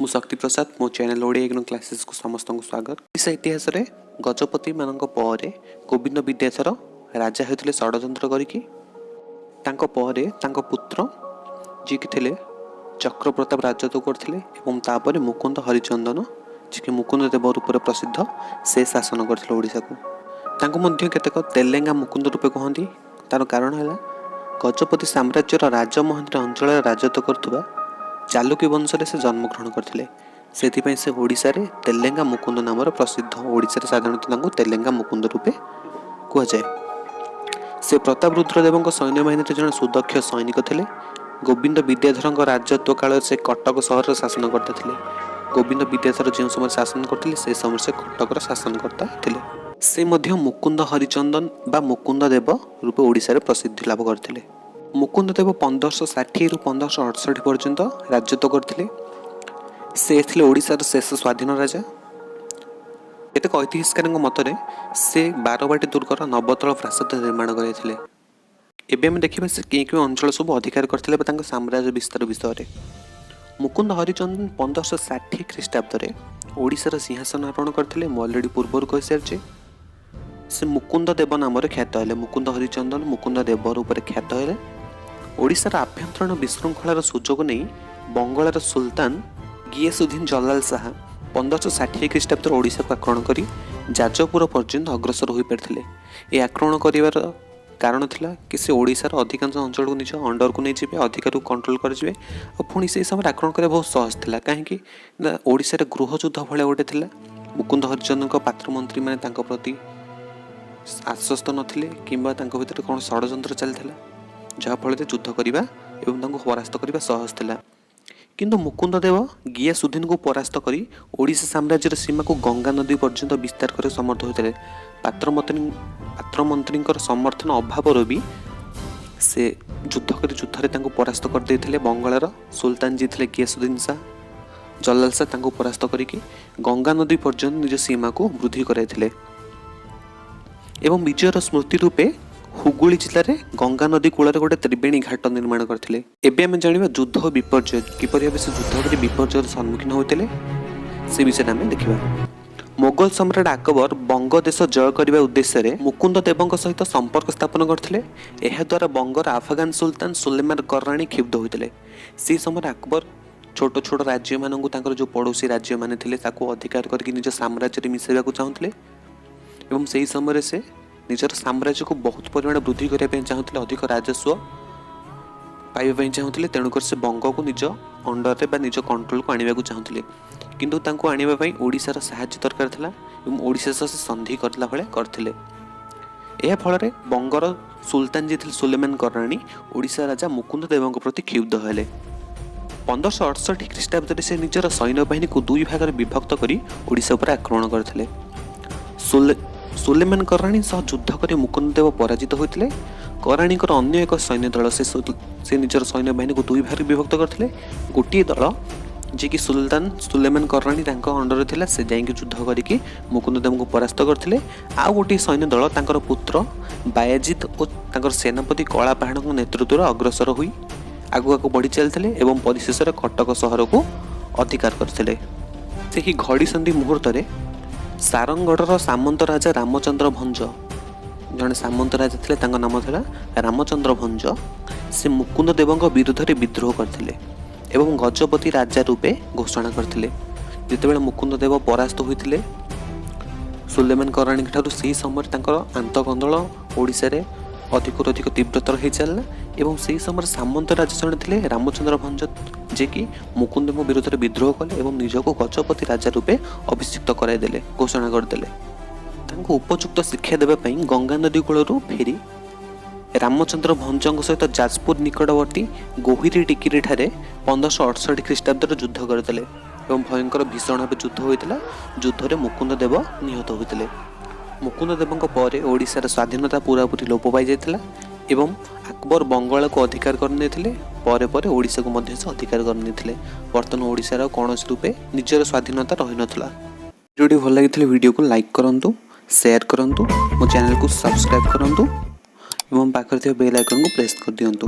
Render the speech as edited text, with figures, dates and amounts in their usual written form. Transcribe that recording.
ମୁଁ ଶକ୍ତି ପ୍ରସାଦ। ମୋ ଚ୍ୟାନେଲ୍ ଓଡ଼ିଆ ଇଗ୍ନୋ କ୍ଲାସେସ୍କୁ ସମସ୍ତଙ୍କୁ ସ୍ୱାଗତ। ଓଡ଼ିଶା ଇତିହାସରେ ଗଜପତିମାନଙ୍କ ପରେ ଗୋବିନ୍ଦ ବିଦ୍ୟାଧର ରାଜା ହୋଇଥିଲେ ଷଡ଼ଯନ୍ତ୍ର କରିକି। ତାଙ୍କ ପରେ ତାଙ୍କ ପୁତ୍ର ଯିଏକି ଥିଲେ ଚକ୍ରପ୍ରତାପ ରାଜତ୍ୱ କରିଥିଲେ ଏବଂ ତାପରେ ମୁକୁନ୍ଦ ହରିଚନ୍ଦନ, ଯିଏକି ମୁକୁନ୍ଦ ଦେବ ରୂପରେ ପ୍ରସିଦ୍ଧ, ସେ ଶାସନ କରିଥିଲେ ଓଡ଼ିଶାକୁ। ତାଙ୍କୁ ମଧ୍ୟ କେତେକ ତେଲେଙ୍ଗା ମୁକୁନ୍ଦ ରୂପେ କୁହନ୍ତି। ତାର କାରଣ ହେଲା, ଗଜପତି ସାମ୍ରାଜ୍ୟର ରାଜମହେନ୍ଦ୍ର ଅଞ୍ଚଳରେ ରାଜତ୍ୱ କରୁଥିବା ଚାଲୁକ୍ୟ ବଂଶରେ ସେ ଜନ୍ମଗ୍ରହଣ କରିଥିଲେ। ସେଥିପାଇଁ ସେ ଓଡ଼ିଶାରେ ତେଲେଙ୍ଗା ମୁକୁନ୍ଦ ନାମରେ ପ୍ରସିଦ୍ଧ। ଓଡ଼ିଶାରେ ସାଧାରଣତଃ ତାଙ୍କୁ ତେଲେଙ୍ଗା ମୁକୁନ୍ଦ ରୂପେ କୁହାଯାଏ। ସେ ପ୍ରତାପରୁଦ୍ର ଦେବଙ୍କ ସୈନ୍ୟବାହିନୀରେ ଜଣେ ସୁଦକ୍ଷ ସୈନିକ ଥିଲେ। ଗୋବିନ୍ଦ ବିଦ୍ୟାଧରଙ୍କ ରାଜତ୍ୱ କାଳରେ ସେ କଟକ ସହରର ଶାସନକର୍ତ୍ତା ଥିଲେ। ଗୋବିନ୍ଦ ବିଦ୍ୟାଧର ଯେଉଁ ସମୟରେ ଶାସନ କରୁଥିଲେ, ସେ ସମୟରେ ସେ କଟକର ଶାସନକର୍ତ୍ତା ଥିଲେ। ସେ ମଧ୍ୟ ମୁକୁନ୍ଦ ହରିଚନ୍ଦନ ବା ମୁକୁନ୍ଦ ଦେବ ରୂପେ ଓଡ଼ିଶାରେ ପ୍ରସିଦ୍ଧି ଲାଭ କରିଥିଲେ। ମୁକୁନ୍ଦ ଦେବ 1560ରୁ 1568 ପର୍ଯ୍ୟନ୍ତ ରାଜତ୍ୱ କରିଥିଲେ। ସେ ଥିଲେ ଓଡ଼ିଶାର ଶେଷ ସ୍ୱାଧୀନ ରାଜା। କେତେକ ଐତିହାସିକଙ୍କ ମତରେ ସେ ବାରବାଟୀ ଦୁର୍ଗର ନବତଳ ପ୍ରାସାଦ ନିର୍ମାଣ କରାଇଥିଲେ। ଏବେ ଆମେ ଦେଖିବା ସେ କେଉଁ କେଉଁ ଅଞ୍ଚଳ ସବୁ ଅଧିକାର କରିଥିଲେ ବା ତାଙ୍କ ସାମ୍ରାଜ୍ୟ ବିସ୍ତାର ବିଷୟରେ। ମୁକୁନ୍ଦ ହରିଚନ୍ଦନ 1560 ଖ୍ରୀଷ୍ଟାବ୍ଦରେ ଓଡ଼ିଶାର ସିଂହାସନ ଆରୋହଣ କରିଥିଲେ। ମୁଁ ଅଲରେଡ଼ି ପୂର୍ବରୁ କହିସାରିଛି। ସେ ମୁକୁନ୍ଦ ଦେବ ନାମରେ ଖ୍ୟାତ ହେଲେ। ମୁକୁନ୍ଦ ହରିଚନ୍ଦନ ମୁକୁନ୍ଦ ଦେବ ରୂପରେ ଖ୍ୟାତ ହେଲେ। ଓଡ଼ିଶାର ଆଭ୍ୟନ୍ତରୀଣ ବିଶୃଙ୍ଖଳାର ସୁଯୋଗ ନେଇ ବଙ୍ଗଳାର ସୁଲତାନ ଗିୟାସୁଦ୍ଦିନ ଜଲାଲ ଶାହା 1560 ଖ୍ରୀଷ୍ଟାବ୍ଦରେ ଓଡ଼ିଶାକୁ ଆକ୍ରମଣ କରି ଯାଜପୁର ପର୍ଯ୍ୟନ୍ତ ଅଗ୍ରସର ହୋଇପାରିଥିଲେ। ଏହି ଆକ୍ରମଣ କରିବାର କାରଣ ଥିଲା କି ସେ ଓଡ଼ିଶାର ଅଧିକାଂଶ ଅଞ୍ଚଳକୁ ନିଜ ଅଣ୍ଡରକୁ ନେଇଯିବେ, ଅଧିକାରକୁ କଣ୍ଟ୍ରୋଲ କରିଯିବେ। ଆଉ ପୁଣି ସେହି ସମୟରେ ଆକ୍ରମଣ କରିବା ବହୁତ ସହଜ ଥିଲା। କାହିଁକି ନା ଓଡ଼ିଶାରେ ଗୃହଯୁଦ୍ଧ ଭଳିଆ ଗୋଟେ ଥିଲା। ମୁକୁନ୍ଦ ହରିଚନ୍ଦନଙ୍କ ପାତ୍ରମନ୍ତ୍ରୀମାନେ ତାଙ୍କ ପ୍ରତି ଆଶ୍ୱସ୍ତ ନଥିଲେ କିମ୍ବା ତାଙ୍କ ଭିତରେ କ'ଣ ଷଡ଼ଯନ୍ତ୍ର ଚାଲିଥିଲା, ଯାହାଫଳରେ ଯୁଦ୍ଧ କରିବା ଏବଂ ତାଙ୍କୁ ପରାସ୍ତ କରିବା ସହଜ ଥିଲା। କିନ୍ତୁ ମୁକୁନ୍ଦ ଦେବ ଗିୟାସୁଦ୍ଦିନକୁ ପରାସ୍ତ କରି ଓଡ଼ିଶା ସାମ୍ରାଜ୍ୟର ସୀମାକୁ ଗଙ୍ଗା ନଦୀ ପର୍ଯ୍ୟନ୍ତ ବିସ୍ତାର କରିବାକୁ ସମର୍ଥ ହୋଇଥିଲେ। ପାତ୍ରମନ୍ତ୍ରୀଙ୍କର ସମର୍ଥନ ଅଭାବରୁ ବି ସେ ଯୁଦ୍ଧ କରି ଯୁଦ୍ଧରେ ତାଙ୍କୁ ପରାସ୍ତ କରିଦେଇଥିଲେ। ବଙ୍ଗଳାର ସୁଲତାନ ଯିଏ ଥିଲେ ଗିୟାସୁଦ୍ଦିନ ଶାହ, ଜଲାଲ ଶାହ, ତାଙ୍କୁ ପରାସ୍ତ କରିକି ଗଙ୍ଗା ନଦୀ ପର୍ଯ୍ୟନ୍ତ ନିଜ ସୀମାକୁ ବୃଦ୍ଧି କରାଇଥିଲେ ଏବଂ ବିଜୟର ସ୍ମୃତି ରୂପେ ହୁଗୁଳି ଜିଲ୍ଲାରେ ଗଙ୍ଗା ନଦୀ କୂଳରେ ଗୋଟେ ତ୍ରିବେଣୀ ଘାଟ ନିର୍ମାଣ କରିଥିଲେ। ଏବେ ଆମେ ଜାଣିବା ଯୁଦ୍ଧ ଓ ବିପର୍ଯ୍ୟୟ, କିପରି ଭାବେ ସେ ଯୁଦ୍ଧ କରି ବିପର୍ଯ୍ୟୟର ସମ୍ମୁଖୀନ ହୋଇଥିଲେ, ସେ ବିଷୟରେ ଆମେ ଦେଖିବା। ମୋଗଲ ସମ୍ରାଟ ଆକବର ବଙ୍ଗ ଦେଶ ଜୟ କରିବା ଉଦ୍ଦେଶ୍ୟରେ ମୁକୁନ୍ଦ ଦେବଙ୍କ ସହିତ ସମ୍ପର୍କ ସ୍ଥାପନ କରିଥିଲେ। ଏହାଦ୍ୱାରା ବଙ୍ଗର ଆଫଗାନ ସୁଲତାନ ସୁଲେମାନ କରାଣୀ କ୍ଷୁବ୍ଧ ହୋଇଥିଲେ। ସେହି ସମୟରେ ଆକବର ଛୋଟ ଛୋଟ ରାଜ୍ୟମାନଙ୍କୁ, ତାଙ୍କର ଯେଉଁ ପଡ଼ୋଶୀ ରାଜ୍ୟମାନେ ଥିଲେ, ତାକୁ ଅଧିକାର କରିକି ନିଜ ସାମ୍ରାଜ୍ୟରେ ମିଶାଇବାକୁ ଚାହୁଁଥିଲେ ଏବଂ ସେହି ସମୟରେ ସେ ନିଜର ସାମ୍ରାଜ୍ୟକୁ ବହୁତ ପରିମାଣ ବୃଦ୍ଧି କରିବା ପାଇଁ ଚାହୁଁଥିଲେ, ଅଧିକ ରାଜସ୍ୱ ପାଇବା ପାଇଁ ଚାହୁଁଥିଲେ। ତେଣୁକରି ସେ ବଙ୍ଗକୁ ନିଜ ଅଣ୍ଡରରେ ବା ନିଜ କଣ୍ଟ୍ରୋଲକୁ ଆଣିବାକୁ ଚାହୁଁଥିଲେ। କିନ୍ତୁ ତାଙ୍କୁ ଆଣିବା ପାଇଁ ଓଡ଼ିଶାର ସାହାଯ୍ୟ ଦରକାର ଥିଲା ଏବଂ ଓଡ଼ିଶା ସହ ସେ ସନ୍ଧି କରିଲା ଭଳିଆ କରିଥିଲେ। ଏହା ଫଳରେ ବଙ୍ଗର ସୁଲତାନ ଯିଏ ଥିଲେ ସୁଲେମାନ କରାଣୀ, ଓଡ଼ିଶା ରାଜା ମୁକୁନ୍ଦ ଦେବଙ୍କ ପ୍ରତି କ୍ଷୁବ୍ଧ ହେଲେ। 1568 ଖ୍ରୀଷ୍ଟାବ୍ଦରେ ସେ ନିଜର ସୈନ୍ୟବାହିନୀକୁ ଦୁଇ ଭାଗରେ ବିଭକ୍ତ କରି ଓଡ଼ିଶା ଉପରେ ଆକ୍ରମଣ କରିଥିଲେ। ସୁଲେମାନ କରାଣୀ ସହ ଯୁଦ୍ଧ କରି ମୁକୁନ୍ଦ ଦେବ ପରାଜିତ ହୋଇଥିଲେ। କରାଣୀଙ୍କର ଅନ୍ୟ ଏକ ସୈନ୍ୟ ଦଳ, ସେ ନିଜର ସୈନ୍ୟବାହିନୀକୁ ଦୁଇ ଭାଗରେ ବିଭକ୍ତ କରିଥିଲେ। ଗୋଟିଏ ଦଳ ଯିଏକି ସୁଲତାନ ସୁଲେମାନ କରାଣୀ ତାଙ୍କ ଅଣ୍ଡରରେ ଥିଲା, ସେ ଯାଇକି ଯୁଦ୍ଧ କରିକି ମୁକୁନ୍ଦ ଦେବଙ୍କୁ ପରାସ୍ତ କରିଥିଲେ। ଆଉ ଗୋଟିଏ ସୈନ୍ୟ ଦଳ ତାଙ୍କର ପୁତ୍ର ବାୟାଜିଦ୍ ଓ ତାଙ୍କର ସେନାପତି କଳା ପାହାଡ଼ଙ୍କ ନେତୃତ୍ୱରେ ଅଗ୍ରସର ହୋଇ ଆଗକୁ ଆଗକୁ ବଢ଼ି ଚାଲିଥିଲେ ଏବଂ ପରିଶେଷରେ କଟକ ସହରକୁ ଅଧିକାର କରିଥିଲେ। ସେହି ଘଡ଼ିସନ୍ଧି ମୁହୂର୍ତ୍ତରେ ସାରଙ୍ଗଗଡ଼ର ସାମନ୍ତ ରାଜା ରାମଚନ୍ଦ୍ର ଭଞ୍ଜ, ଜଣେ ସାମନ୍ତ ରାଜା ଥିଲେ, ତାଙ୍କ ନାମ ଥିଲା ରାମଚନ୍ଦ୍ର ଭଞ୍ଜ, ସେ ମୁକୁନ୍ଦ ଦେବଙ୍କ ବିରୁଦ୍ଧରେ ବିଦ୍ରୋହ କରିଥିଲେ ଏବଂ ଗଜପତି ରାଜା ରୂପେ ଘୋଷଣା କରିଥିଲେ। ଯେତେବେଳେ ମୁକୁନ୍ଦ ଦେବ ପରାସ୍ତ ହୋଇଥିଲେ ସୁଲେମାନ କରାଣୀଙ୍କ ଠାରୁ, ସେହି ସମୟରେ ତାଙ୍କର ଆନ୍ତଃକନ୍ଦଳ ଓଡ଼ିଶାରେ ଅଧିକରୁ ଅଧିକ ତୀବ୍ରତର ହେଇ ଚାଲିଲା ଏବଂ ସେହି ସମୟରେ ସାମନ୍ତ ରାଜା ଜଣେ ଥିଲେ ରାମଚନ୍ଦ୍ର ଭଞ୍ଜ, ଯିଏକି ମୁକୁନ୍ଦଙ୍କ ବିରୁଦ୍ଧରେ ବିଦ୍ରୋହ କଲେ ଏବଂ ନିଜକୁ ଗଜପତି ରାଜା ରୂପେ ଅଭିଷିକ୍ତ କରାଇଦେଲେ, ଘୋଷଣା କରିଦେଲେ। ତାଙ୍କୁ ଉପଯୁକ୍ତ ଶିକ୍ଷା ଦେବା ପାଇଁ ଗଙ୍ଗା ନଦୀ କୂଳରୁ ଫେରି ରାମଚନ୍ଦ୍ର ଭଞ୍ଜଙ୍କ ସହିତ ଯାଜପୁର ନିକଟବର୍ତ୍ତୀ ଗୋହିରୀ ଟିକିରି ଠାରେ 1568 ଖ୍ରୀଷ୍ଟାବ୍ଦରେ ଯୁଦ୍ଧ କରିଥିଲେ ଏବଂ ଭୟଙ୍କର ଭୀଷଣ ଭାବେ ଯୁଦ୍ଧ ହୋଇଥିଲା। ଯୁଦ୍ଧରେ ମୁକୁନ୍ଦ ଦେବ ନିହତ ହୋଇଥିଲେ। ମୁକୁନ୍ଦ ଦେବଙ୍କ ପରେ ଓଡ଼ିଶାର ସ୍ୱାଧୀନତା ପୁରାପୁରି ଲୋପ ପାଇଯାଇଥିଲା ଏବଂ ଆକବର ବଙ୍ଗଳାକୁ ଅଧିକାର କରିନେଇଥିଲେ। ପରେ ପରେ ଓଡ଼ିଶାକୁ ମଧ୍ୟ ସେ ଅଧିକାର କରିନେଇଥିଲେ। ବର୍ତ୍ତମାନ ଓଡ଼ିଶାର କୌଣସି ରୂପେ ନିଜର ସ୍ୱାଧୀନତା ରହିନଥିଲା। ଭିଡ଼ିଓଟି ଭଲ ଲାଗିଥିଲେ ଭିଡ଼ିଓକୁ ଲାଇକ୍ କରନ୍ତୁ, ସେୟାର କରନ୍ତୁ, ମୋ ଚ୍ୟାନେଲକୁ ସବସ୍କ୍ରାଇବ୍ କରନ୍ତୁ ଏବଂ ପାଖରେ ଥିବା ବେଲ୍ ଆଇକନ୍କୁ ପ୍ରେସ୍ କରିଦିଅନ୍ତୁ।